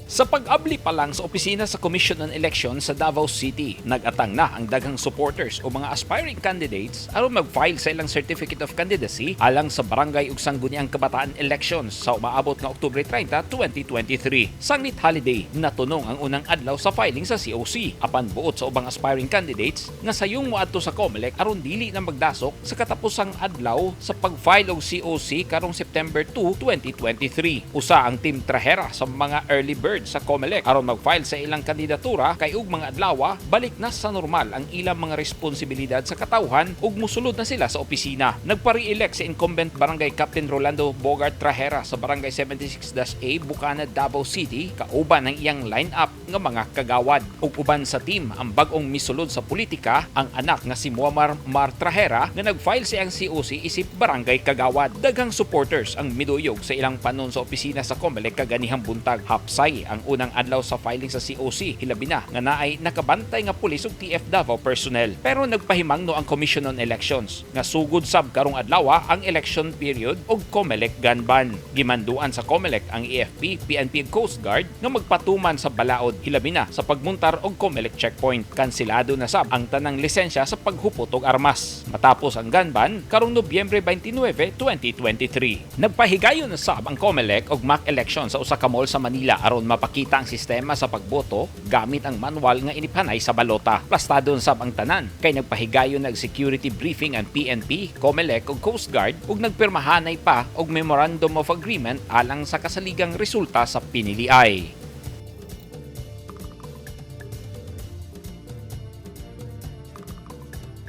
Sa pag-abli pa lang sa opisina sa Commission on Elections sa Davao City, nag-atang na ang daghang supporters o mga aspiring candidates aron mag-file sa ilang Certificate of Candidacy alang sa barangay ug sangguniang kabataan elections sa umaabot nga Oktubre 30, 2023. Sanglit holiday, natunong ang unang adlaw sa filing sa COC. Apan buot sa ubang aspiring candidates nga sayong moadto sa COMELEC aron dili na magdasok sa katapusang adlaw sa pag-file og COC karong September 2, 2023. Usa ang Team Trahera sa mga early bird sa COMELEC aron mag-file sa ilang kandidatura kay ug mga adlaw balik na sa normal ang ilang mga responsibilidad sa katawhan ug musulod na sila sa opisina. Nagpa-re-elect si incumbent Barangay Captain Rolando Bogart Trahera sa Barangay 76-A, Bucana, Davao City kauban ang iyang line-up nga mga kagawad. Ug uban sa team ang bag-ong misulod sa politika, ang anak nga si Muammar Mar Trahera nga nag-file sa iyang COC isip barangay kagawad. Daghang supporters ang miduyog sa ilang panon sa opisina sa COMELEC kaganihang buntag. Hapsay ang unang adlaw sa filing sa COC, hilabi na nga naay nakabantay nga pulis ug TF Davao personnel. Pero nagpahimangno ang Commission on Elections nga sugod sab karong adlaw ang election period og COMELEC gun ban. Gimanduan sa COMELEC ang AFP, PNP ug Coast Guard nga magpatuman sa balaod, hilabi na sa pagmuntar og COMELEC checkpoint. Kanselado na sab ang tanang lisensya sa paghupot og armas. Matapos ang gun ban karong Nobyembre 29, 2023. Nagpahigayon na sab ang COMELEC og mock election sa usa ka mall sa Manila aron mapakita ang sistema sa pagboto gamit ang manual nga iniphanay sa balota. Plastado sab ang tanan kay nagpahigayon nag security briefing ang PNP, COMELEC ug Coast Guard ug nagpirmahanay pa og Memorandum of Agreement alang sa kasaligang resulta sa piniliay.